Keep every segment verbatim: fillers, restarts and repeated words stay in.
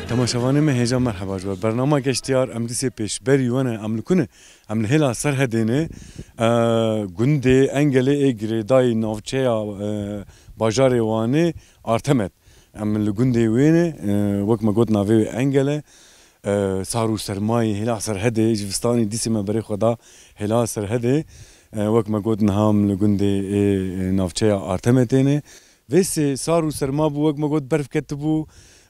Temaşevanê me hêja merheba ji we. Bernama Geştiyar em dîsê pêşberî we ne, em li ku ne? Em li hêla Serhedê ne, e, gundê Engelê ê girêdayî navçeya, e, bajarê Wanê Artemet. Em li gundê wê ne, e, wek me got navê wê Engel e. E, sar û sermayê hêla Serhedê, zivistanî dîsê me berê xwe da hêla Serhedê. E, wek me got niha em li gundê ê, e, navçeya Artemetê ne. Vê sê sar û serma bû, wek me got berf ketibû,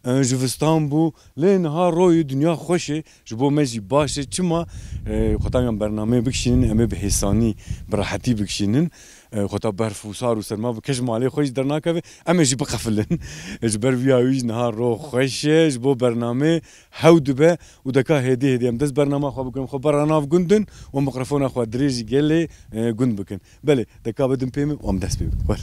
e, zivistan bû. Lê niha royê dinya xweş e, ji bo me jî baş e. Çima? E, xwe ta em bernameyê bikişînin, em ê bi hêsanî, bi rehetî bikişînin. E, xwe ta berf û sar û serma bi kes ji malê xwe jî dernakeve, em ê jî biqefilin. E, ji ber viya wî jî niha ro xweş e, ji bo bernamê hew dibe û deka hêdî hêdî em dest bernama xwe bikin, xwe bera nav gundin û mikrofona xwe dirêjî gelê, e, gund bikin. Belê, deka bidin pê min û em dest pê bikin. Wel.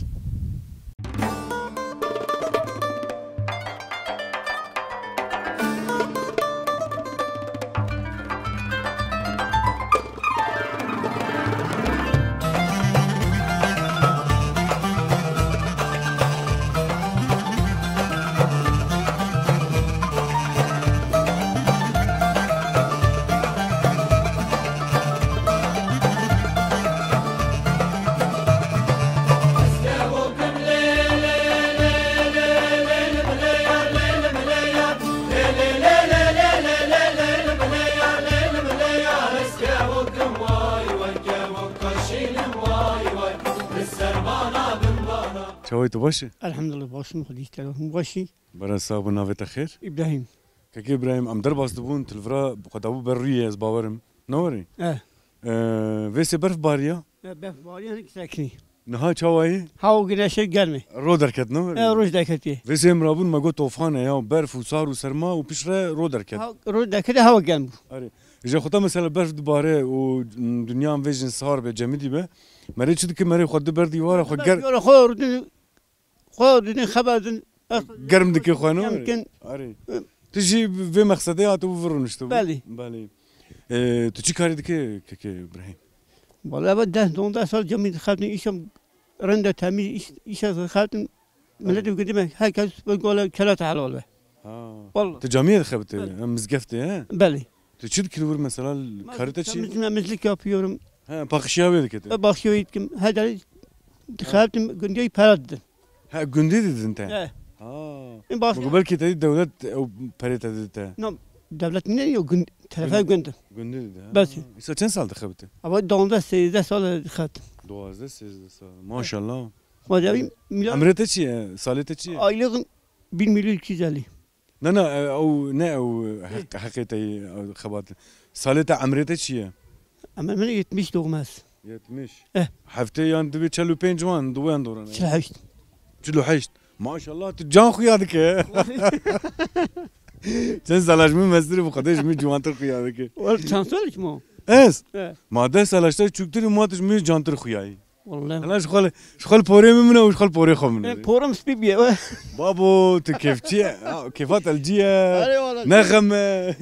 Çawê tu baş e? Elhamdulillah, baş im, Xwedî te him baş î. Bera sax bû, navê te xêr? Îbrahîm. Kekê Îbrahîm, em derbas dibûn, tu li vira xwe dabû ber rûyê, ez bawerim. Ne werê? Eh. Ee, vê sê berf bariya? Eh, berf bariya, hinek sekinî. Niha çawa ye? Hawa güneşe germ e. Ro derket, ne werê? Eh, roj derketiye. Vê sê em rabûn, me got tofan e ya, berf û sar û serma û piştre ro derket. Ha, roj derketiye, hawa germ bû. Erê. Ji xwe ta mesela berf dibare û, mm, dinya em vê jin sar be, cemidî be. Merê çi dike, merê xwe di ber dîwara xwe ger- Xwe rûdin Xwe didin xeber din. Germ dike xwe, ne? Germ kin. Arê. Hı. Tu jî vê mexsedê hatibû vir rûniştibû? Belê. Belê. Ee, tu çi karî dike kekê Îbrahîm? Wala, eva deh, dondeh sal camî dixebtin, îşa rende temîz, îş-, îşa dixebtin. Milet dibirî me, her kes bi gola kelata helal be. Ha. Wala. Tu camiyê dixebitî, Belê. Em mizgeftê, he? Belê. Tu çi dikî li wir mesela, karê te çi? Temizlik, temizlik yapıyorum. He, pakişiya wê dikî tu? E, bakıyorum, her dere dixebtim, gundiyê para didin. He, gundî didin te? He. Ha. E, bak- Belkî te dewlet ew perê te didî te. No, devlet ne yok, gün, telefe Gund- gündü. Gundî didî, ha. Bes. Îsa çend sal dixebitî? Ama dondeh, sêzdeh sal dixebtim. Duwazdeh, sêzdeh sal. Maşallah. Xwedê milyar- Emrê te çi ye? Salê te çi ye? Aylığım bir milyon iki yüz elli. Na, na, e, ew ne ew heq-, heqê te yî, ew xebat. Salê te, emrê te çi ye? Emrê min yetmiş doğum ez. Yetmiş. Eh. Heftê yan divê çel û pênc wan, di wan doran. Çil û heşt. Çil û heşt. Maşallah, tu can xuya dike. Çend sala ji min mestir bû, Xwedê ji min ciwantir xuya dike. Wal çend sal ji min? Ez? Eh. Ma deh sala ji te çûktir û ma tu ji min cantir xuyayî. Wallahî. Hela ji xwe, ji xwe li porê min min e û ji xwe li porê xwe min e. E, porim spî bûye, we. Babo, tu kêfçî ye. Ha, kêfa te li cî ye. Erê, wala. Ne xem e.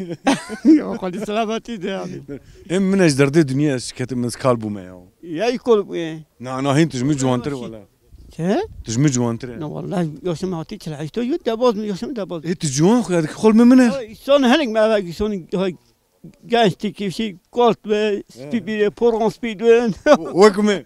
Ya, xwedî selametî de abi. Ê min e ji derdê dinyê ez şiketim, ez kal bûme ya. Ya, î kol bûye. Na, na, hîn tu ji min ciwantir e, wala. Çi? Tu ji min ciwantir e. Na, wallahî, yaşım hatî çil heşt, yo, debaz min, yaşım debaz. Ê, tu ciwan xuya dikî, xol min min e. Ay, son henik me eve, son, hay, Genç dikişî, kolt be, He. spî bîre, poran spî duen. Wek me.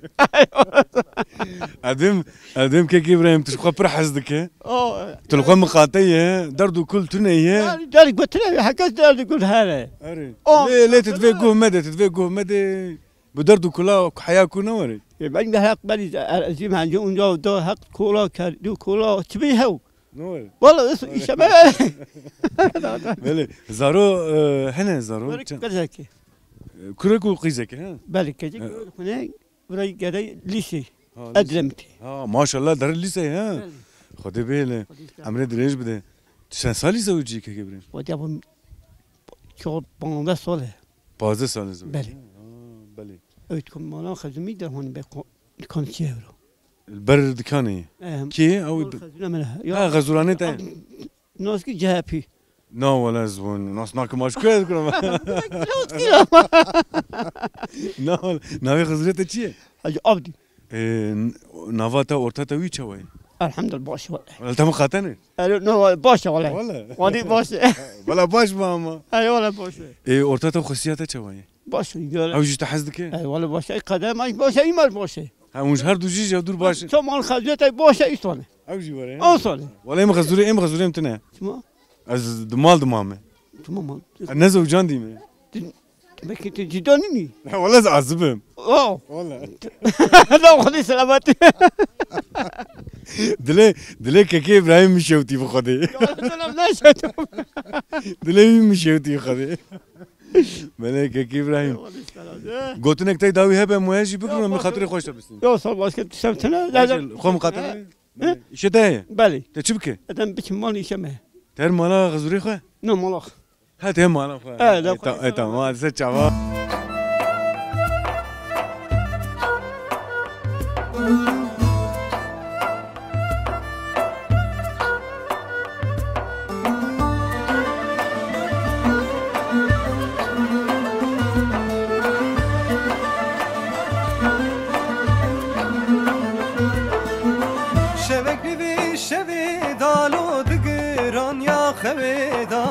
Edim, edim kek Îbrahîm, tu ji xwe pir hez dike. O, Tu li xwe miqate ye, derd û kul tune ye. Yani, derd û kul tune ye, herkes derd û kul here. Erê. O, Lê, lê tu divê guh me de, tu divê guh me de. Bi derd û kula heya ku ne were. E, ben de hak beni, er, ezîm hence unca da hak kola kerdi, kola çi bi hew. Ne were? Wala, is-, Were. işe be. Belê, zaro, e, hene zaro. Were Çend? Kezekî. E, kurek û qîzekî, he? Belê, kezek E. Xune, burayı gede lise. Ha, lise. Edremitî. Ha, maşallah, der lise, he? Belê. Xwedê bêle. Xwedê sağ. Emrê dirêj bide. Tu çend salî zewicî kek Îbrahîm? Xwedê bu, Çor panzdeh sal e. Pazdeh sal e zimê? Belê. Ha, belê. Ew dikan mala Xezûmî de hûn be ko-, dikan çi ew ro? Li ber dikanê ye. Em, Kê? Ew mal di- Xezûna me ne. Ya. Ha, Xezûranê te. Naskî C H P. Na wele ez wan nas nakim, aşkı ez kuram. Naskî ama. Na wele, navê Xizirê te çi ye? Hacı Abdî. Ee, n-, nava te, orta te wî çawa ye? Elhamdülillah, baş e wele. Wele te min xatene? Alo, no, baş e wele. Wele. Wele baş e. Wele baş mı ama? Alo, wele baş e. Ee, orta te, xwestiya te çawa ye? Baş e, gör. Ew jî te hez dike? Ey, wele baş e. Ey, qedem, ey, baş e, îmar baş e. Ha, hûn ji her du jî ji hev dûr baş e. Ço mal xezûyê te baş e, îstan e. Ew jî were ya? Ew sal e. Wele em Xezûrê, em Xezûrê em tune. Çima? Ez di mal di mame. Çima mal? Ez ne zewcandî me. Tu, belkî tu cîda nînî? Wele ez azib im. Oh. Wele. La Xwedê selamet. Dilê, dilê kekê Îbrahîm min şewtî bi Xwedê. Ya, selam, ne şewtî. Dilê wî min şewtî bi Xwedê. Belê kekê Îbrahîm. Eyvallah, selam. Gotinek te dawî hebe, em waya jî bikin, em xatirê xweş te bistîn. Yo, sağ ol, başka tiştem tine. Baş e, xwe miqatele. He? Îşê te heye? Belê. Te çi bike? Edem biçim mal îşe me. Ter mala Xizûrê xwe? No, mala xwe. Ha, te mala xwe. E, e, ta-, e, tamam, hadi ser çava. Şevek li vê şevê dalo digiran ya xewê da.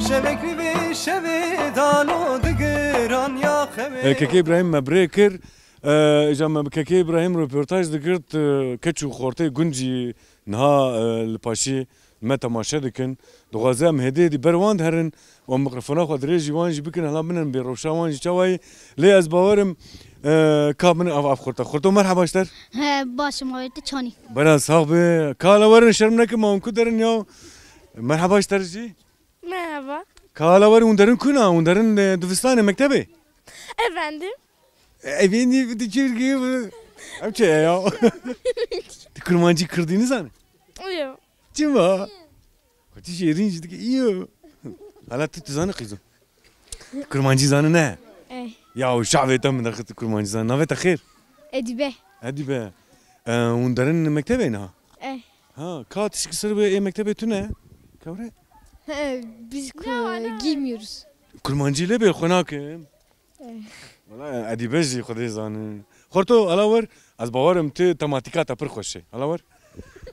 Şevek li vê şevê dalo digiran ya xewê. E, Keke Îbrahîm me bi rê kir. E, îca me bi Keke Îbrahîm roportaj digirt, e, keç û xortê guncî niha, e, li paşî me temaşe dikin. Dixwaze em hêdî hêdî ber wan de herin û em mikrofona xwe dirêjî wan jî bikin, hela binin bê rewşa wan jî çawa ye. Lê ez bawerim, e, ka binin av, av xorta. Xorto, merheba ji te re. He, baş im, wê tu çanî? Bera sax be. Ka hela werin, şerm nekin, ma hûn ku derin ya. Merheba ji te re jî. Merhaba. Ka hela werin, hûn derin kuna? Hûn derin, e, dibistanê, mektebê? Efendim? E, efendim, tu çi dikî? Ev çi ye ya? Tu kurmancî kirdî nizane? Yok. Çima? Xwe tu şêrîn jî dike, iyo. Hala tu, tu zane qîzo? Kurmancî zane ne? Eh. Ya, o şavê te min derxist kurmancî zane. Navê te xêr? Edîbe. Edîbe. E, hûn derin mektebê niha? Eh. Ha, ka tişkî ser bê ê mektebê tune? Kewre? He, biz ku-, girmiyoruz. Kurmancî lê bê xwe nakim. Eh. Wala Edîbe jî Xwedê zanin. Xorto, ala wer, ez bawerim tu tematîka te pir xweş e. Ala wer.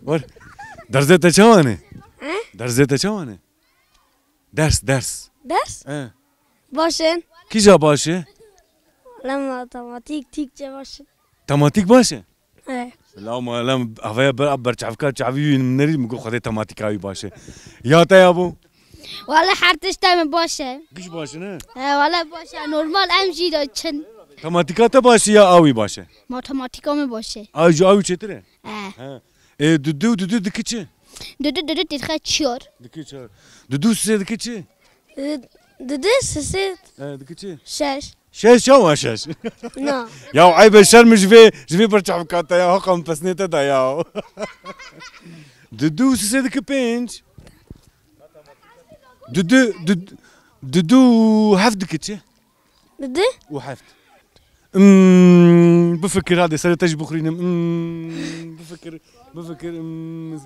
Wer. Derzê te çawa ne? He? Derzê te çawa ne? Ders, ders. Ders? He. Baş in. Kîja baş e? La matematîk, Tîkçe baş in. Tematîk baş e? He. La ma, la avaya ber, berçavka çavî wî min nerî, min got Xwedê tematîka wî baş e. Ya te ya bû? Wala her tişta min baş e. Giş baş e, ne? He, wala baş e. Normal em jî de çin. Tematîka te baş e ya awî baş e? Matematîka min baş e. Aw jî awî çêtir e? He. He. E, dudu, dudu dike çi? Dudu, dudu dike çor. Dike çor. Dudu sê dike çi? Dudu, dudu sê. E, dike çi? Şeş. Şeş ya, wa şeş. Na. Ya eyb e, şerm ji vê, ji vê berçavka te ya, heqa min pesnê te da ya. Dudu sê dike pênc. Dudu, dudu, dudu heft dike çi? Dudu? Û heft. Hmm, bifikir, hadi serê te jî bixurînim. Hmm, bifikir, bifikir. Hmm.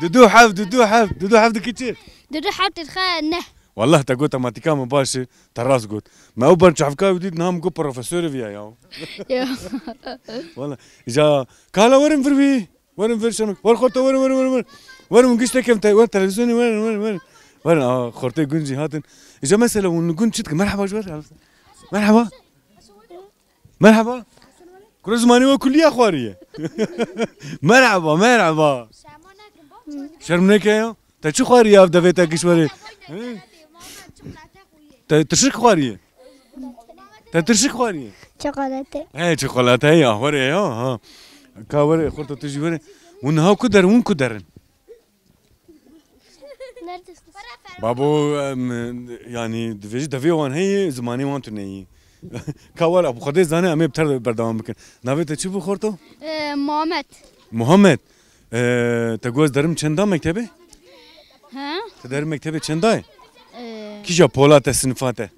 Dudu heft, dudu heft, dudu heft dike çi? Dudu heft dike neh. Wallah te got tematîka min baş e, te rast got. Me ew berçavka wî dît, niha min got profesorê viya ya. Ya. Wallah. Îca, ka hela werin vir wî. Werin vir şerm. Wer xorto, werin, werin, werin, werin. Werin, hûn giş tekem te, wer televîzyonê, werin, werin, werin. Werin, a, xortê gund jî hatin. Îca mesela hûn li gund çi dikin? Merheba ji wer. Merheba. Merheba. Kuro zimanê we kulî ya xwariye. Merheba, merheba. Şerm neke ya. Te çi xwariye ev devê te giş werê? He? Te tirşik xwariye? Te tirşik xwariye? Çikolate. He, çikolate ya, were ya, ha. Ka were, xorta tu jî were. Hûn niha ku der, hûn ku derin? Babo, em, yani, divêjî devê wan heye, zimanê wan tune yî. Ka were, bi Xwedê zane, em ê bi ter berdewam bikin. Navê te çi bû, xorto? Ee, Muhammed. Muhammed. Ee, te got ez derim çenda mektebê? He? Te derim mektebê çenda ye? Ee, Kîja pola te, sinifa te?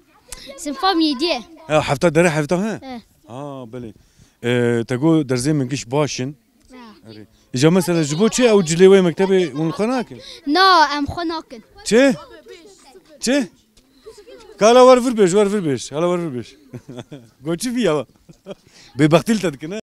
Sinfa min yediye. Ha, hefta dere hefta he? He. Ha, belê. E, te got derzê min giş baş in. Ha. Erê. Îca mesela ji bo çi ew cilê wê mektebê hûn xwe nakin? Na, em xwe nakin. Çi? Çi? Ka hala wer vir bêj, wer vir bêj. Hala wer vir bêj. Got çi vî ya? Bêbextî li te dikin, he?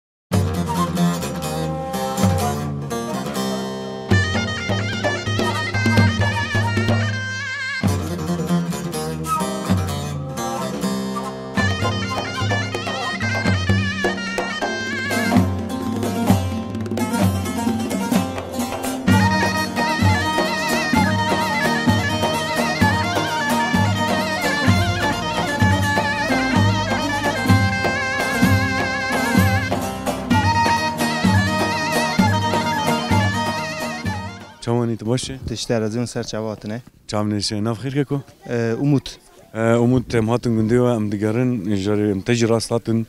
Çawanî, tu baş e? Tiştê rezîn ser çavatine. Çav nêşe, nav xêr keko? E, Umut. E, Umut, em hatin gundê we, em digerin, jarê em te jî rast hatin.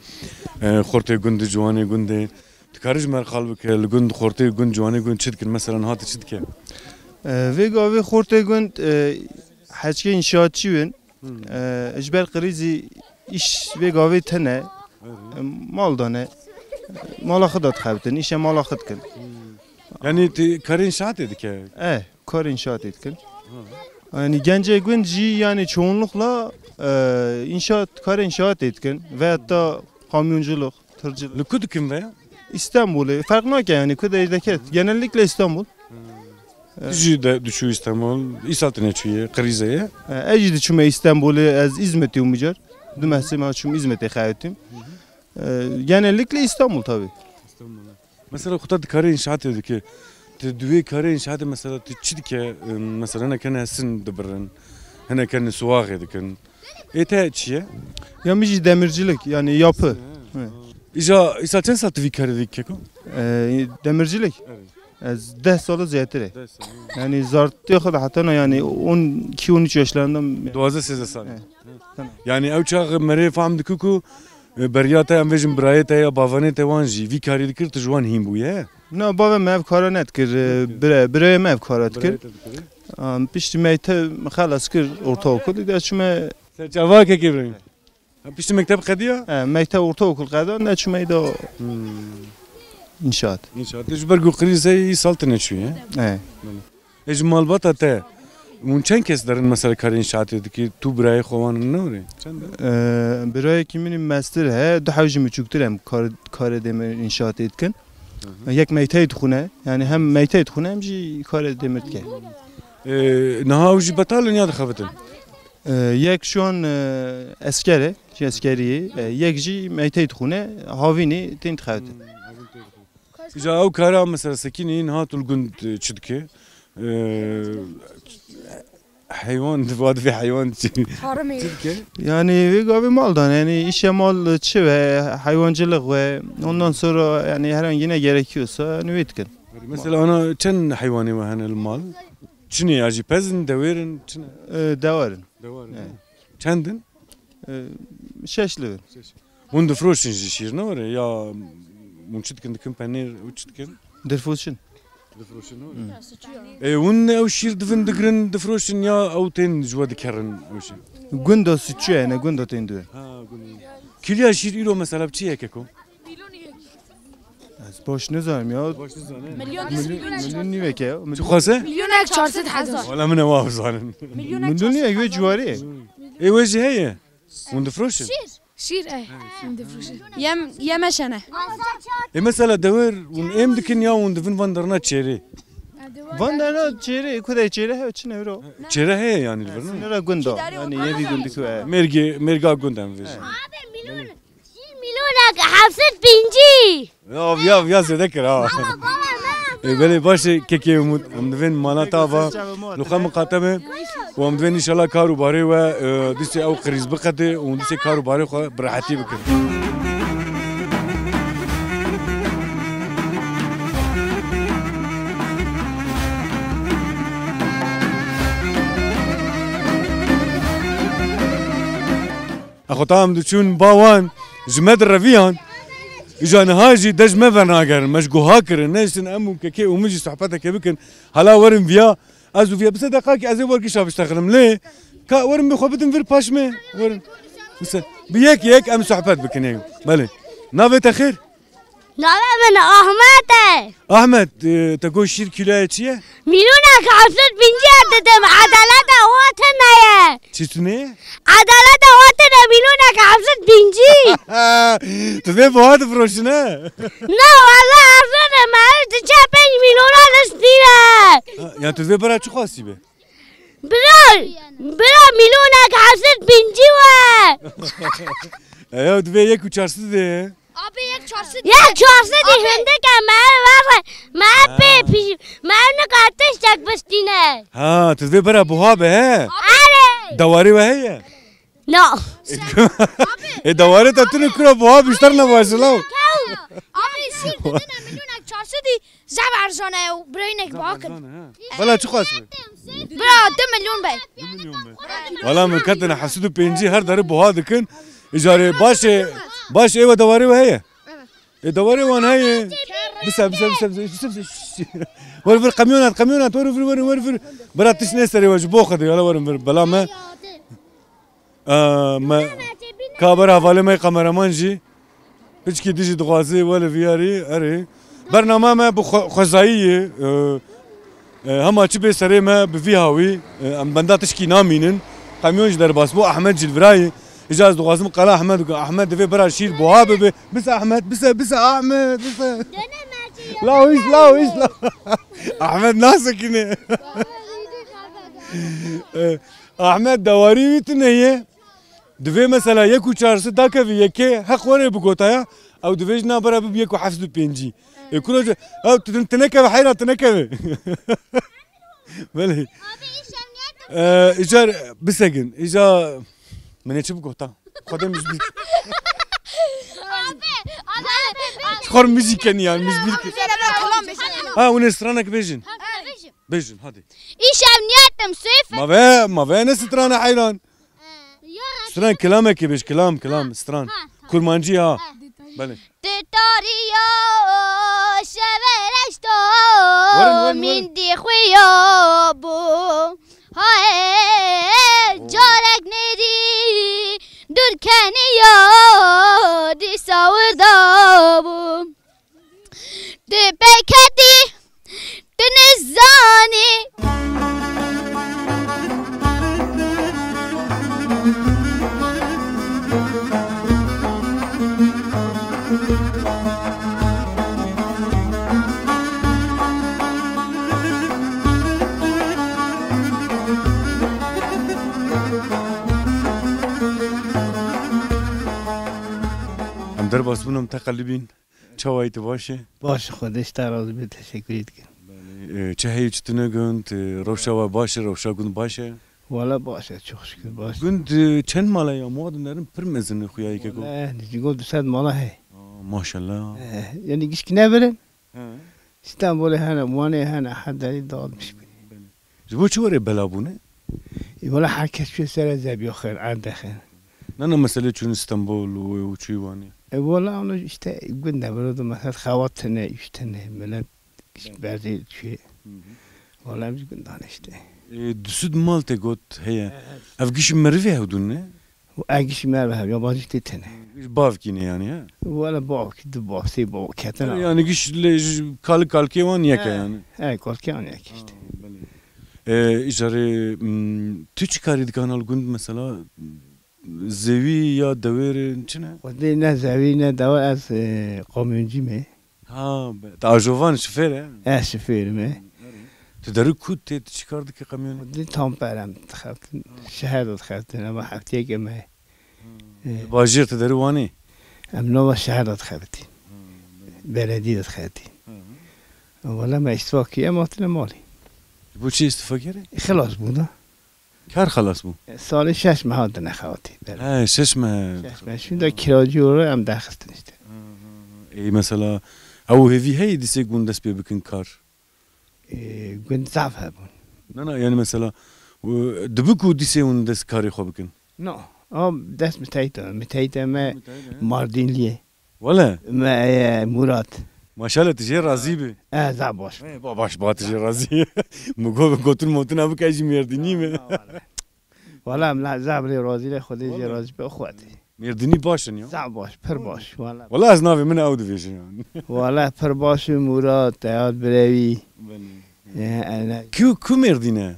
E, xortê gund, ciwanê gundê. Dikarî ji me re qal bike, li gund, xortê gund, ciwanê gund çi dikin? Mesela niha tu çi dike? E, vê gavê xortê gund, e, heçkê înşaatçî win. Hmm. E, ji ber qirîzî îş vê gavê tine. Evet. E, mal dane. E, mala xwe da dixebitin, îşe mala xwe dikin. Hmm. Yanî tu karê înşaatê dike? E, karê înşaatê dikin. Ha. Yanî gencê gund jî yanî çoğunlukla, e, înşaat, karê înşaatê dikin. Veyahut da kamyonculuk. Tırcılık. Li ku dikin veya? İstanbul'u. Fark nake yani. Ku de deket. Genellikle İstanbul. Hmm. E. Jî de diçû Îstanbul, îsal tine çûye, qirîze ye. E, ez jî diçûme Îstanbul'u, ez Îzmitî û micar. Du mehsê me çûm Îzmitê xewetim. E, genellikle İstanbul tabii. Mesela xwe te di karê înşaatê dike. Tu di wê karê înşaatê mesela tu çi dike? Em, mesela hinek hene sin dibirin. Hinek hene suwaxê dikin. Ê te çi ye? Ya min jî demircilik, yani yapı. He. He. Îja, îsa çend sal tu vî karê dikî keko? Ee, demircilik? Evet. Ez deh sala zêdetir e. Deh sal, he. Yani zartê xwe de heta na yani on iki on üç yaşlarında. Duwazdeh sêzdeh sal. Evet. Tamam. Yani ew çax merê fam diku ku E, beriya te, em vêjin birayê te ya bavanê te wan jî vî karî dikir, tu ji wan hîn bûye? Na, bavê me ev kara nedikir, e, Nedikir. bire-, birayê me ev kara dikir. Birayê te dikir. Am, piştî meyte xelas kir ortaokul, de çûme Serçava kekê birayê. Ha, piştî mekteb qediya? E, meyte ortaokul qedan, de çûme da Hmm. inşaat. İnşaat. Ji ber ku krîzeyê îsal tine çûye. E. Belê. E, ji malbata te, hûn çend kes derin mesela karê înşaatê dikî, tu birayê xwe wan ne were? Çend e? Ee, birayekî min ê mestir he, du hewcî min çûktir em kar-, karê demir înşaatê dikin. Hı hı. Yek meyteyê dixwine, yani hem meyteyê dixwine hem jî karê demir dike. Ee, niha ew jî betal in ya dixebitin? Ee, yek şu an, e, esker e, jî eskerî ye. E, yek jî meyteyê dixwine, havînî tên dixebitin. Hmm, havîn tê dixwine. Îca ew kara mesela sekînî niha tu li gund, e, çi dike? E, heywan, va divê heywan çi, Tarımê. çi dike? Yani vê gavê mal dan, yani işe mal çi ve, hayvancılık ve ondan sonra yani herhangi ne gerekiyorsa yani wê dikin. Mesela ana çend heywanê we hene li mal? Çinê ya jî pez in, dewêr in, çi ne? E, dewar in. Dewar in, Evet. he. Çend in? E, şeş li bin. Şeş. Hûn difroşin jî şîr ne were? Ya hûn çi dikin, dikin penêr û çi dikin? Dirfoşin. Difroşin ne were? Hmm. E, hûn ew şîr divin digirin, difroşin ya ew tên ji we dikerin ew şîr? Gunda suçu yani, gunda tên diwin. Ha, gunda. Kiliya şîr îro mesela bi çi ye keko? Ez baş nizanim ya. Baş nizanim. Milyon, milyon, milyon nîveke ya. Çi xwase? Milyonek çar sed hezar. Wala min e wa zanin. Milyonek çar sed hezar. Milyon nîvek wê ciwarê. Ê wê jî heye. Hûn difroşin? Şîr. Şîr, ey. Hûn difroşin. Yem, yeme şene. Ê mesela dewêr hûn êm dikin ya hûn divin van derna çêrê? Van derna çêrê, ku de çêrê hev çi ne wiro? Çêre heye yani li vir, ne? Sınıra gunda. Yani yevî gundî ku heye. Mêrgê, mêrga gund em vêjin. Abi milyon. Milyonek heft sed pêncî. Ya, ya, ya zêde kir ha. Ê, belê baş e, kekê Umut, em divên mala te ava, li xwe miqate be û em divên înşallah kar û barê we, e, dîsê ew qirîz biqede û dîsê kar û barê xwe bi rehetî bikin. Xwe tam diçûn ba wan ji me direviyan, îja niha jî dest ji me venagerin, me ji guha kirin, neyştin em û kekê û min jî sohbeteke bikin, hala werin viya, ez û viya, bi sedeqakî ez ê wergişa biştexilim, lê Ka werin bi xwe bidin vir paş me. Werin. Wisa, bi yek yek em sohbet bikin ê. Belê. Navê te xêr? Navê min Ahmet e. Ahmet, e, te got şîr kîloyê çi ye? Mîlyonek heft sed pêncî ye didim. Edaleta we tune ye. Çi tune ye? Edaleta we tune mîlyonek heft sed pêncî. Tu vê buha difiroşin he? Na, wala ez ne me, tu çe pênc mîlyona destîne. Ha, yani tu vê bira çi xwastî be? Bira, bira mîlyonek heft sed pêncî we. E ya, divê yek û çar sed de. Abi yek çar sed. Yek çar sed hindek e, me, me, me pê pî-, me nika tiştek bistîne. Ha, tu divê bira buha be he? Erê. Dewarê we heye? No. E, dewarê te tune kura buha bişter ne baş law. Abi şîr didine mîlyonek çar sed. Zaf erzan e û biraynek bakin. Bela çi xwest be? Bira, du milyon be. Du milyon be. Wala min ketine heft sed û pêncî her derê buha dikin. Îcarê baş e, baş e, ê we dewarê we heye? E, dewarê wan heye. Bise, bise, bise, bise, bise, bise, bise. Wer vir, kamyonat, kamyonat, wer vir, wer vir, wer vir. Bira tişt ne serê we ji bo Xwedê, wala werin vir. Bela me. Ee, me, ka ber hevalê me kameraman jî piçkî dijî dixwazê welê viyarî erê. Bernama me bi xwe-, xwezayî ye. Ee, e, hema çi bê serê me bi vî hawî, e, em benda tişkî namînin. Kamyon jî derbas bû, Ahmed jî li virayê. Îca ez dixwazim qala Ahmed bike. Ahmed divê bira şîr buha bibe. Bise Ahmed, bise, bise Ahmed, bise. Law îş, law îş, law. Ahmed nasekine. Ee, Ahmed dewarî wî tune ye. Divê mesela yek û çar sed dakevî yekê heq werê bigotaya, ew divê ji nabera bibe yek û heft sed û pêncî. Ê kuro ji, ew tu, tu nekeve heyra tu nekeve. Belê. Abi, îşev niyetim. Ee, îcar bisekin, îca min ê çi bigota? Xwedê min ji bîr. Abi, abi, abi. Xor mizî kenî yan, min ji bîr kir. Ha, hûn ê stranek bêjin. Ha, bêjin. Bêjin, hadi. Îşev niyetim seyf. Ma ve, ma ve ne strana heyran. Stran kilamekê bêj, kilam, kilam, stran. Ha, tamam. Kurmancî ha. Ha. Belê. Ti tariya şevereşta Werin, werin, werin. Mîndî xuya bû. Haye, carek nêrî dûr keniya dîsa wirda bû. Tu pêketî, tu nizanî. Em derbas bûn, em teqelibîn. Çawa yî, tu baş î? Baş, Xwedê ji te razî be, teşekkürî dikim. Belê. E, çi heyî, çi tune gund, e, rewşa we baş e, rewşa gund baş e? Wala baş e, çok şükür baş. Gund, e, çend mala ya? Ma dinerin pir mezin e xuya yekê ku. Wala, ji gund du sed mala heye. Aa, maşallah. E, yani gişk nebirin. He. Stenbolê hene, Wanê hene, her derî dağıtmış bûne. Ji bo çi were bela bûne? E, wala her kes çûye sere zebiya xêr, erdê xêr. Na, na, mesele çûn Stenbol û, û çûyî Wanê. E, wala onu işte gund nebiro da mesela xewat tine, üç tane, millet berzê çûye. Hı hı. Wala em ji gundan işte. E, du sed mal te got heye. Evet. Ev gişî merivê hewdûn ne? Û ev gişî merivê hev, yabancî tê tene. Bavkî ne yani, he? Wala bavkî, du bav, sê bav ketin. Yani giş lê ji kalik kalkê wan yek e yani. He, kalkê wan yek işte. Ha, belê. E, îcarê, m, tu çi karî dikan al gund mesela? Zewî ya dewêrê çi ne? Xwedê ne zewî ne dewe ez, e, kamyoncî me. Ha, be-, te ajovan şofêr e? Ez şofêr me. Tu derî ku tê, tu çi kar dikî kamyonê? Di Tamperem dixebtin, şeher de dixebtin, ama hefteyek em heye. Li bajêr tu derî Wanê? Em nava şeher de dixebtin. Beledî de dixebtin. Wala me îstifa kiriye, em hatine malê. Ji bo çi îstifa kere? Xilas bû da. Kar xelas bû? Salê şeş meha dine xewatî, belê. He, şeş meh. Şeş meh. Şûnda kiracî û re em derxistin işte. Hı, hı, hı. Ê, mesela, ew hêvî heye dîsê gund dest pê bikin kar? Ê, gund zaf hebûn. Na, na, yani mesela, û, dibi ku dîsê hûn dest karê xwe bikin? No. O dest miteyte, miteyte me Miteyte, he? Mardînliyê. Wele? Me, e, Murat. Maşallah, tu jê razî bî. E, zaf baş. E, ba-, baş, ba, tu jê razî. Min got, gotin motina bike, jî Mêrdînî me. Wala, wala. Wala em la zaf lê razî ne, Xwedê jê Wala. razî be, Xwedê. Mêrdînî baş in ya. Zaf baş, pir baş, wala. Wala ez navê min ew dibêjin yani. Wala pir baş in, Murad, Teyar Birevî. Belê. E, e, ne- Ku, ku Mêrdîn e?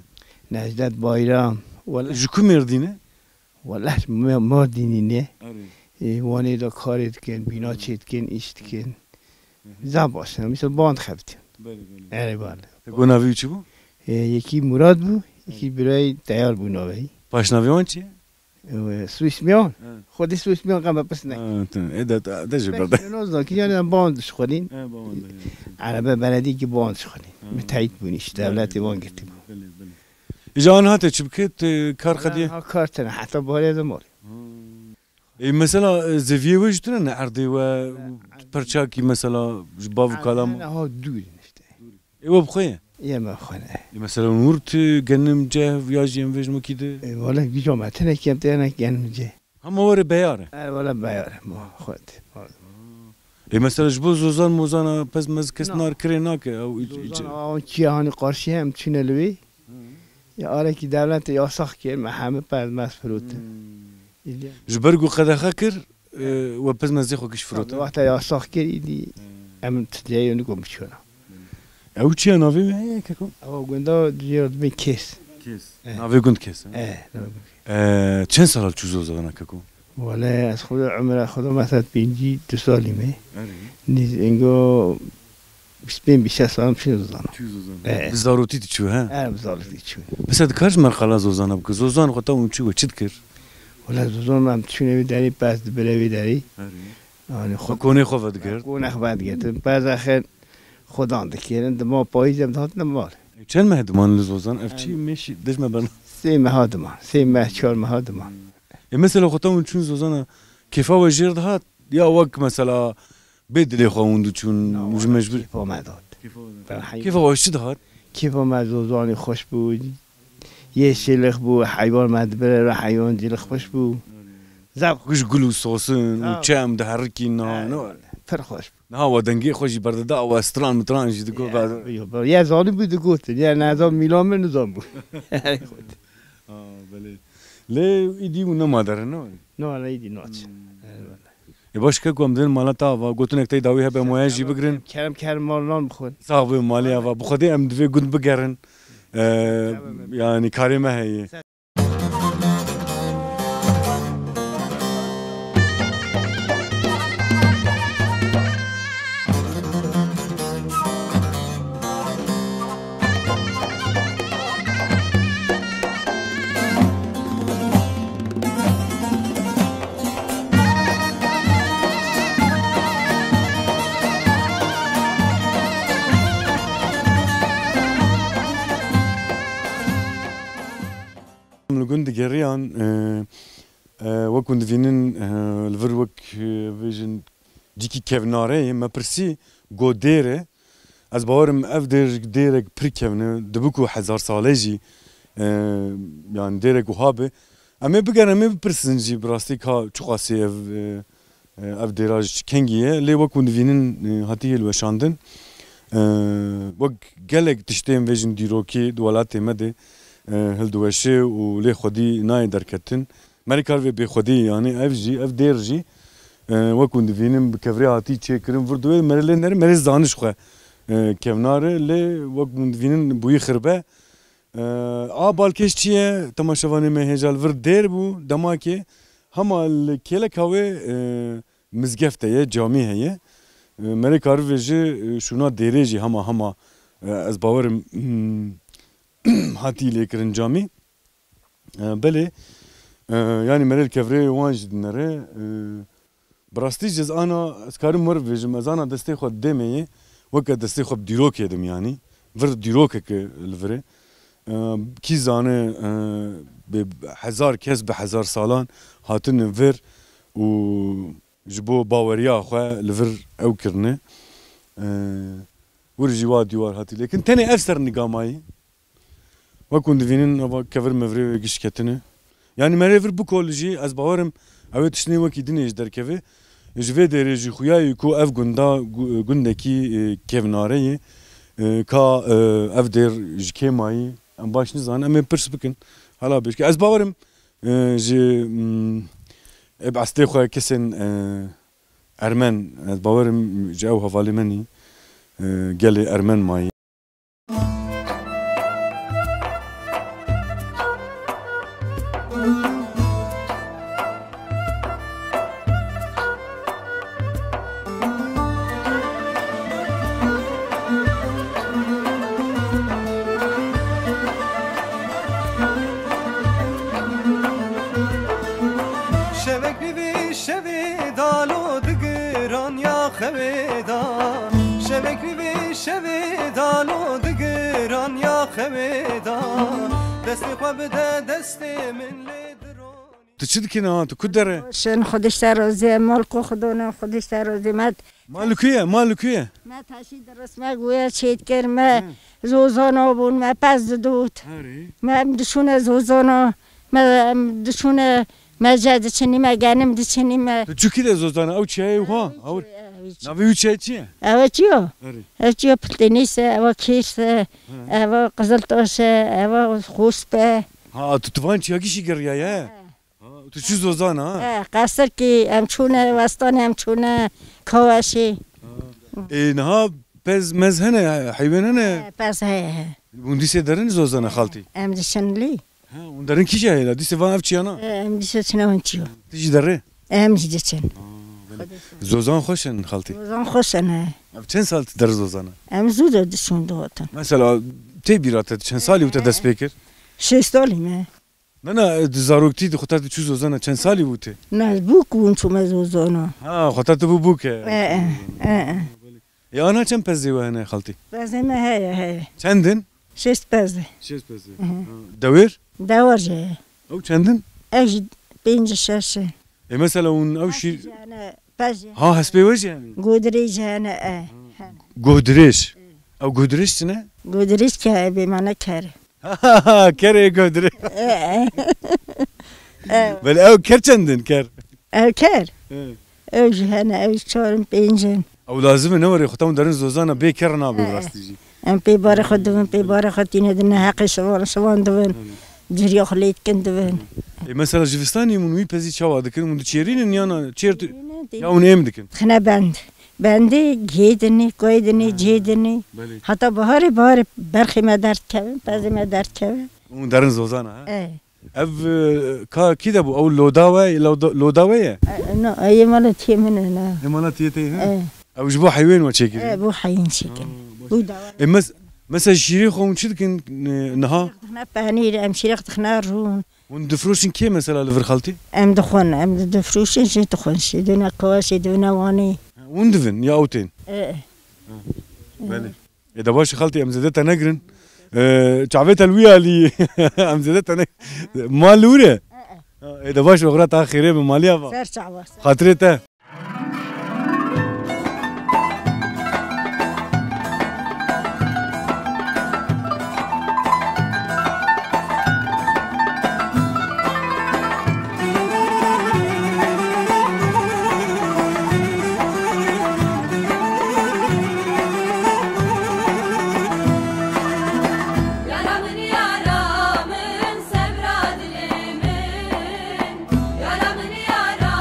Necdet Bayram. Wala. Ji ku Mêrdîn e? Wala ji Me-, Mardînî ne. Erê. E, Wanê de karê dikin, bîna çê dikin, îş dikin. Hı hı. Zaf baş in, misal band xebtin. Belê, belê. Erê, belê. Te got navê wî çi bû? E, yekî Murad bû, yekî birayê Teyar bû navê. Paşnavê wan çi ye? Ew, e, Swîsmiyan. He. Xwedî Swîsmiyan qe me pirs neke. Ha, tu, e, de, de, de jê Pek berde. Şênoz da ki yani ban dişxulîn. He, ban de, he. Erebe beledî ki ban dişxulîn. Ha. Müteahhit bûn, iş Belê, devletê wan belê, girtî bû. Belê, belê. Îja an hate çi bike, te kar qediye? Ha, kar tene, heta barê de mal. Ha. E, mesela, e, zeviyê we ji tune ne erdê we, perçakî mesela, ji bav û kalam? Ha, dûr işte. Ê we bi xwe ye? Yê me xwe ne. Ê mesela hûn wir tu genim, cehv ya jî em vêjin wekî di? Ê, wele gîja me tine kem têne genim cê. Hema were beyar e? E, wele beyar e, ma xwe tê. Ê mesela ji bo zozan mozana pez mez kes Na. nar kirê nake, ew î-, î-, Zozan çi? Awan çiye hani karşıya em çine li wê. Hı. Ya arekî devletê yasax kir, me hemî pez mez firotin. Hmm. Îlya. Ji ber ku qedexe kir, e, we pez mezê xwe kiş firotin. Wexta yasax kir, îdî Hmm. em tu ceyê niko biçûna. Ew çi ye navê wê heye keko? Ew gunda jê re dibê Kes. Kes. Eh. Navê gund Kes, ha? Eh, navê gund. E, çend sala çû zozana keko? Wele ez xwe umra xwe do mesela pêncî du salî me. Erê. Nîz engo bîst pênc bîst şeş salam çû zozana. Çû zozana. E. Bi zarotî tu çû, he? E, bi zarotî çû. Mesela dikar ji me re qala zozana bike. Zozan xwe ta hûn çû we çi dikir? Wele zozan em çûne wê derê pez dibire wê derê. Erê. Yani Xwe xwe konê xwe vedigert. Konê xwe vedigert. Pez axir xwedan dikirin. Dima payîz em dihatin mal. Çend meh diman li zozan? Ev çi Em. mêşî dij me berna? Sê meha diman. Sê meh, çar meha diman. E, mesela xwe ta hûn çûn zozana, kêfa we jêr dihat? Ya wek mesela bê dilê xwe hûn diçûn, Na, ji mecbur- kêfa me dihat. Kêfa we dihat. Ben heywan- Kêfa we çi dihat? Kêfa me zozanî xweş bû. Yê şêlix bû, heywan me dibire re heywan cîlix xweş bû. Zaf Kuj gul û sosin û Ha. çem diherikî na, Ha, no. Pir xweş bû. Niha we dengê xwe jî berdida, we stran mitran jî digot. Ya, be- yo, be- ya zanî bû digotin, ya nezan mîlan min nizan bû. Ha, belê. Lê îdî û nema derin, ne? No, ne îdî naçin. Hmm. Eyvallah. Ê baş, keko, em dibin mala te ava, gotinek te dawî hebe, em waya jî bigirin. Kerem kerem mal nan bixwin. Sax be, malê ava. Bi Xwedê em divê gund bigerin. Ee, Kerem, em. Yani karê me heye. Em li gund digeriyan, e, e, wek hûn divînin, e, li vir wek, e, bêjin cîkî kevnare ye. Me pirsî got dêr e. Ez bawer im ev dêr, dêrek pir kevn e, dibe ku hezar sale jî, e, yani dêrek wiha be. Em ê bigerin, em ê bipirsin jî bi rastî ka çiqasî ev, e, e, ev dêra ji kengî ye. Lê wek hûn divînin, e, hatiye hilweşandin. E, wek gelek tiştên vêjin dîrokî di welatê me de, e, hildiweşe û lê xwedî nayê derketin. Merê kar vê bêxwedî, yanî ev jî, ev dêr jî, e, wek hûn divînin bi kevirê hatî çêkirin, vir diwê merê lê nere, merê zaniş xwe, e, kevnar e, lê wek hûn divînin bûyî xirbe. E, a balkêş çi ye? Temaşevanê me hêja li vir dêr bû, demakê hema li kêleka wê, e, mizgefte ye, camî heye. E, merê kar vê jî, e, şûna dêrê jî hema hema, e, ez bawerim, hmm, hatî lêkirin camî. E, belê, e, yanî merê li kevirê wan jî dinere. E, bi rastî jî ez ana, ez karim we re bibêjim, ez ana destê xwe didêmê yê, weke destê xwe bi dîrokê dim yanî. Vir dîrokeke li vir e. E, kî zane, e, bi hezar kes bi hezar salan hatine vir û ji bo baweriya xwe li vir ew kirine. E, wir jî wa dîwar hatî lêkin. Tenê ev ser niga mayî. Wek hûn divînin, ava kevir mevirê wê giş ketine. Yanî merê vir bikol jî, ez bawerim, ew ê tiştê wekî dinê jî derkeve. Ji vê dêrê jî xuya ye ku ev gunda, gu-, gundekî, e, kevnare ye. E, ka, e, ev dêr ji kê mayî, em baş nizanin, em ê pirs bikin. Hala bêjke. Ez bawerim, E, ji, mm, eb eslê xwe kesên, e, Ermen, ez bawerim ji ew hevalê min î, e, gelê Ermen mayî. Şevek bi vê şevê dalo digiran ya xewê da. Şevek bi vê şevê dalo digiran ya xewê da. Destê xwe bide destê min lê dironî. Tu çi dikî niha? Tu ku derê? Şen Xwedê ji te razî, mal ku xwedona Xwedê ji te razî. Me Mal li ku ye? Mal li ku ye? Me taşî diris, me guya çêdikir, me Hı. zozana bûn, me pez didot. Erê. Me em dişûne zozana, me em dişûne mece diçinî, me genim diçinî, me Tu çi kî de zozana? Ew çiyayê wiha? Ew çi-, ew çi- Navê wî çiyayê çi ye? Ew çi yo? Erê. Ew çi yo? Piltênîs e, ew kêrs e, Hı. ew qiziltaş e, ew xosp e. Ha, tu, tu van çiyakî jî giriyaye? He. Ha, tu çi zozana, ha? He, qesirkî em çûne, westanê em çûne, kaweşê. Ha. Ê, niha pez mez hene, heywen hene? He, pez heye, he. Hûn dîsê derin zozana xaltî? Em diçin lî. Ha, hûn derin kîja hêla? Dîsê van ev çiyana? He, em dîsê çine hûn çiyo. Tu jî derê? Em jî diçin. Ha, belê. Zozan xweş in xaltî? Zozan xweş in, he. Ev çend sal tu der zozana? Em zû de diçûn dihatin. Mesela, tê bîra te çend salî bû te dest pê kir? Şêst salî me. Na, na, di zaroktî di xwe te diçû zozana çend salî bû tê? Na, bûk bûn çûme zozana. Ha, xwe te tu bû bûk e. E, e, e, e. Ya ana çend pezê we hene xaltî? Pezê me heye, heye. Çend in? Şêst pezê. Şêst pezê. Hı hı. Ha, dewêr? Dewar jî heye. Ew çend in? Ew jî pênc şeş e. E, mesela hûn ew şîr- Hespê jî hene, pez jî Ha, hene. Hespê we jî hene? Godirê jî hene, e. Ha. Hene. Godirêj. Ew godirêj çi ne? Godirêj ke bê mane ker. Kerê godirê. E, e. E. Belê ew ker çendin ker? Ew ker? He. Ew jî hene, ew çar in, pênc in. Ew lazim e, ne were xwe tam derin zozana bê ker nabe He. rastî jî. Em pê barê xwe dibin, pê barê xwe tîne dine heqê şivan, şivan dibin. Belê. Ciriya xwe lê dikin dibin. E, mesela jivistanê hûn wî pezî çawa dikin? Hûn diçêrînin yana çêr tu- Çêrînin, ya hûn êm dikin? Dixine bend. Bendê gê dinê, koyê dinê, Ha, cê dinê. belê. Heta baharê, baharê berxê me derdikevin, pezê me derdikevin. Hûn derin zozana, ha? E. Ev, e, ka kî de bû? Ew loda we, loda, loda we ye? E, no, e, yê mala tiyê min e, ne. Yê mala tiyê te, ha? E. Ew ji bo heywen we çêkirî? E, bo heywen çêkirin. Ha, baş. Bo dawa. E, mes-, mesela şîrê xwe hûn çi dikin, e, niha? Dixine penîr, em şîrê dixine rûn. Hûn difroşin kê mesela li vir xaltî? Em dixwin, em di-, difroşin jî dixwin. Şî dûne kawa, şî dûne wanî. Hûn divin ya ew tên? E, e. Ha. Belê. E, de baş e xaltî, em zêde te negirin. E, çavê te li wî alî. Em zêde te ne-, mal li wir e? E, e. Ha, e, de baş e, oxira ta xêrê bi malî ava. Ser çava, ser. Xatirê te. Yara min, yara min, sebra dilê min. Yara min, yara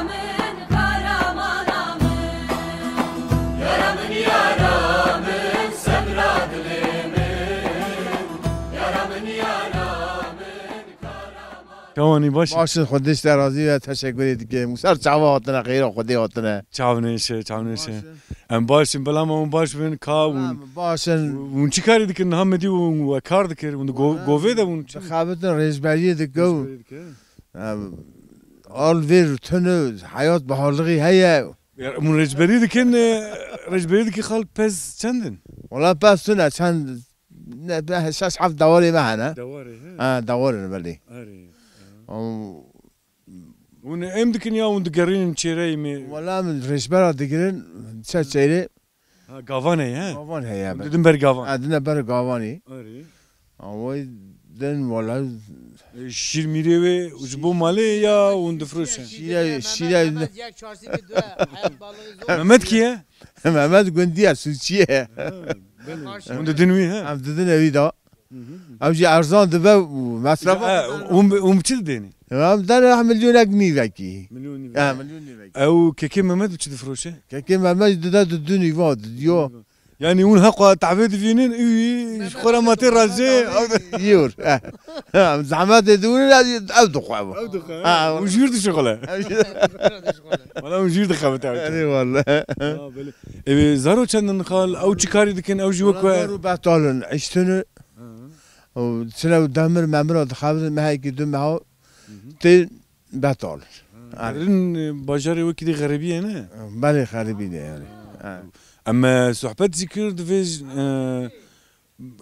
min, kahramana min. Yara min, yara min, sebra dilê min. Yara min, yara min, kahramana Çawanî baş? Baş in, Xwedê ji te razî be, teşekkürê dikim. Ser çava hatine, xêra Xwedê hatine. Çav nêşe, çav nêşe. Baş in. Em baş in, belama hûn baş bin, ka hûn. Em baş in. Hûn çi karî dikin? Niha me dî hûn we kar dikir, hûn di go-, Wala govê de hûn çi? Dixebitin, rêzberiyê dikin. Rêzberiyê dike. Em, al vêr tune, heyat baharlixî heye. Ya, hûn rêzberî dikin, e, rêzberî dikin xal pez çend in? Wala pez tune, çend Ne, be, şeş heft dewarê me hene. Dewarê, he? Ha, dewarê ne, belê. Erê, ha. Am, Hûn êm dikin ya hûn digerînin çêreyê me? Wela min rêjbera digirin, çe çêrê. Ha, gavan heye, he? Gavan heye, Hûn be. Didin ber gavan? Ha, dine ber gavanê. Erê. Ha, wê din wela. E, şîr mîrê wê ji bo malê ya hûn difroşin? Şîre, şîre. Mehmet, Mehmet, yek çarşî bir dua, hayat balığı zor. Mehmet kî ye? Mehmet gundî ye, sûçî ye. Ha, belê. Karşı Hûn didin wî, he? Em didin ewî da. Ew jî erzan dibe û mesrefa. E, hûn, hûn bi çi didênî? Em dene milyonek nîvekî. Milyon nîvekî. Ha, milyon nîvekî. Ew kekê Mehmet bi çi difiroşe? Kekê Mehmet dide di du nîva, di diyo. Yanî hûn heqa tehvê divînin, û ji xwe re ma tê razê, ew de- Yor. Zehmetê dûrin, ew dixwe. Ew dixwe, ha. Hûn jûr dişixule. Wala hûn jûr dixebite. Erê wala. Ha, belê. Ê, zaro çend in xal, ew çi karî dikin, ew jî wek we? Zaro betal in, îştin in. Hı. Û çile û demir memira dixebin, mehekî du meha tê betal. Hı. Erê. Derin, e, bajarê wekî dî xeribî ye, ne? Belê xeribî de yani. Ha. Em, e, sohbet jî kir, divê, e,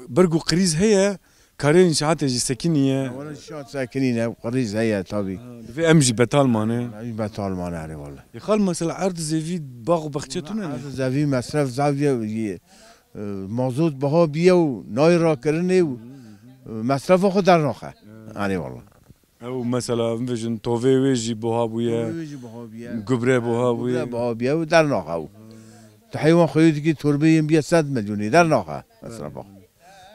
Bergo krîz heye, karê înşaatê jî sekinî ye. Wala înşaat sekinî ne, krîz heye tabî. Ha, divê em jî betal mane. Em jî betal mane, erê wala. Ê xal, mesela erd zevî, bax û bexçe tune ne? Erd zevî mesref zevî ye, e, mazot biha biye û nayê rakirinê û, e, mesrefa xwe dernaxe. Erê wala. Ew mesela, bibêjin, tovê wê jî buha bûye. Tovê wê jî buha bûye. Gubre buha bûye. Gubre buha bûye û dernaxe ew. Tu heywan xweyî dikî, torbeyên bûye sed milyonî, dernaxe. Mesela bak.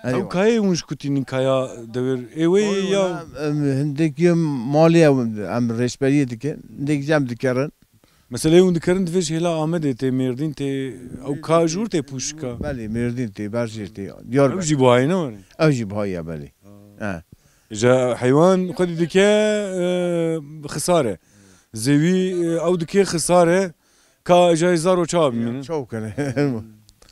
Ew kayê hûn ji kutînin kaya dewêr ê wê yê ya? Em hindekî malê ew, em rêşberiyê dikin. Hindekî jî em dikerin. Meseleyê hûn dikerin, divê ji hêla Amedê tê, Mêrdîn tê, ew ka jûr tê pûşika? Belê, Mêrdîn tê, Berjêr tê, Diyarbekir. Ew jî buhayê ne were? Ew jî buhayê ye, belê. Ha. He. Ji heywan xwedî dike, e, xisar e. Zêwî, e, ew dike xisar e. Ka jayê zaro çawa bimînin? Çaw kene.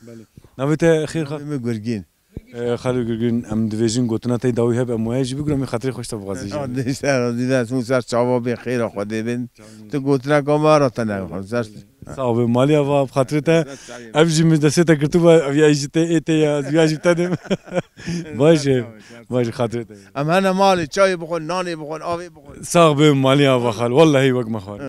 Belê. Navê te xêr xal? Navê min Gurgîn. E, Xalo Gurgîn, em divêjin gotina te dawî hebe, em waya jî bigure, em ê xatirê xwe ji te bixwazin jî. Radî ser, radî ser, hûn ser çava bên, xêra Xwedê bin. Tu gotineka me ra te nexwe, ser. Sax be, malî ava, bi xatirê te. Ev jî min destê te girtibû, ev ya jî te, ê te ya, ez ya jî te dim. Baş e, baş e, xatirê te. Em hene malê, çayê bixwin, nanê bixwin, avê bixwin. Sax be, malî ava xal, wellahî wek me xwar.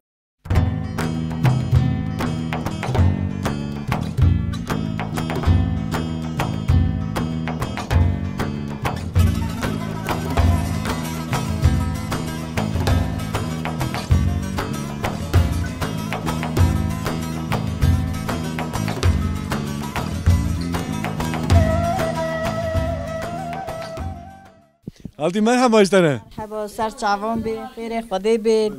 Xaltî, merheba ji te re. Merheba, ser çavan bê, xêrê Xwedê bê.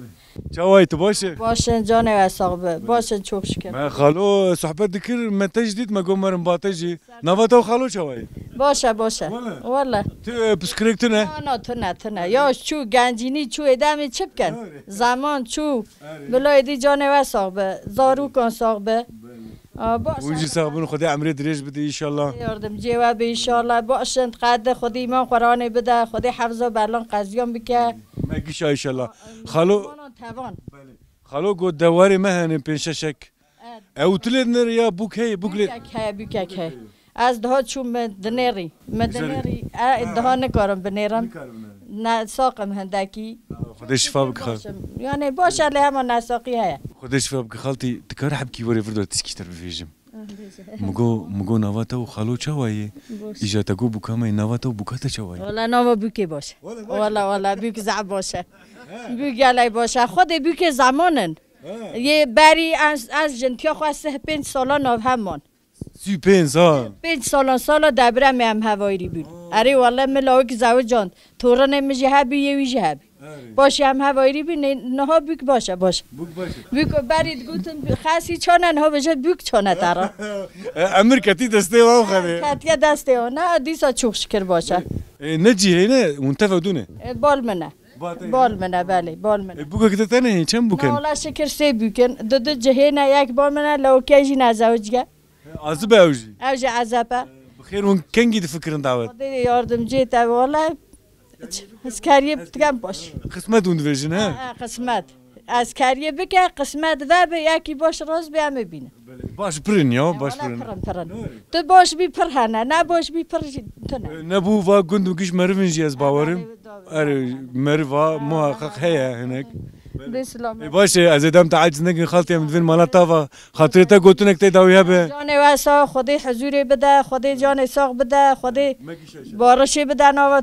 Çawa yî, tu baş î? Baş in, canê we sax be. Baş in, çok şükür. Me xalo sohbet dikir, me te jî dît, me got, merin ba te jî. Nava te û xalo çawa yî? Baş e, baş e. Wele? Wele. Tu, e, pirsgirêk tune? Na, na, tune, tune. Ya çû gencînî çû ê demê çi bikin? Doğru. Zaman çû. Erê. Bila êdî canê we sax be. Zarûkan sax be. Belê. A, baş e. Hûn jî sax bin, Xwedê emrê dirêj bide înşallah. Yardimciyê we be înşallah. Baş in, qedê Xwedê îman Quranê bide, Xwedê hefza berlan qeziyan bike. Me gişa înşallah. Xalo. Tevan. Belê. Xalo got dewarê me hene pênc şeşek. Evet. Ew tu lê dinêrî ya bûk heye, bûk lê? Bûkek heye, bûkek heye. Ez daha çûm min dinêrî. Min dinêrî. E, daha nikarim binêrim. Nikarim binêrim. Ne, saqim hindekî. Xwedê şifa bike xal. Baş im. Yani baş e, lê hema nesaqî heye. Xwedê şifa bike xaltî, dikare hebkî were vir de tişkî ji te re bivêjim. Ah, bêje. Min got, min got nava te û xalo çawa yê? Baş. Îja te got bûka me yê, nava te û bûka te çawa ye? Wala nava bûkê baş. Wala baş. Wala, wala, bûk zaf baş e. He. Bûk gelek baş e. Xwedê bûkê zeman in. He. Yê berî ez, ez jintiya xwe sih pênc salan nav hev man. Sî û pênc sal. Pênc salan sala debiremê em hev ayrî bûn. Aa. Erê wele min lawik zewicand. Torinê min jî hebû, yê wî jî hebû. Erê. Paşê em hev ayrî bûn, nê-, niha bûk baş e, baş. Bûk baş e. Bûk berî digotin, xesî çane, niha bêje bûk çane te re. E, emir ketî destê wan xwedê. Ketiye destê wan. Ne, dîsa çok şükür baş e. E, ne cî heyne, hûn tev dû ne? E, bal min e. Bal min e, belê, bal min e. E, bûkek te tenê, çend bûk in? Na, wala şikir sê bûk in. Du du cihê ne, yek bal min e, lawikê jî nezewicî ye. E, azib e ew jî? Ew jî ezeb e. E, bi xêr hûn kengî difikirin dawet? Xwedê yardimciyê te be, wala. Ez kariyê dikem baş. Xismet hûn dibêjin, he? Ha, ha, xismet. Ez kariyê bike, xismet vebe, yekî baş rast be, em ê bînin. Belê, baş pir in ya, baş pir in. Wala pir in, pir in. Tu baş bî pir hene, ne baş bî pir jî tune. E, nebû va gund û giş meriv in jî ez bawer im. Erê, meriv a muhaqqeq heye hinek. Dê silam. E, baş e, ez ê dem te aciz nekin xaltî, em divên mala te va. Xatirê te gotinek tê dawî hebe. Canê we sax, Xwedê huzûrê bide, Xwedê canê sax bide, Xwedê barişê bide nava.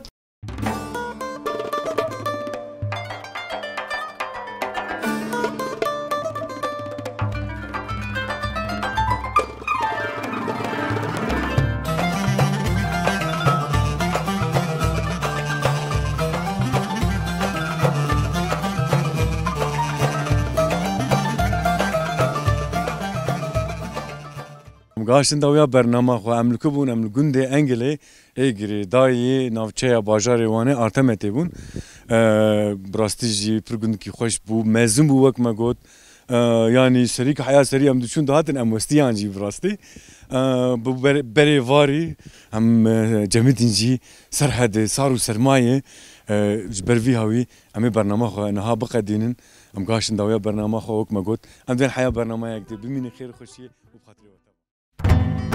Gaştin dawiya bernama xwe, em li ku bûn, em li gundê Engilê, ê girêdayî navçeya bajarê Wanê Artemetê bûn. Eee, bi rastî jî pir gundikî xweş bû, mezin bû wek me got. Eee, yanî serî ku heya serî em diçûn dihatin, em westiyan jî bi rastî. Eee, bi ber-, berê varî em, eee, cemidîn jî ser hedê sar û sermayê, eee, ji ber vî hawî em ê bernama xwe niha biqedînin. Em gaştin dawiya bernama xwe wek me got. Em dên heya bernamayek dê bimînin xêr û xweşiyê û bi xatirê we teva.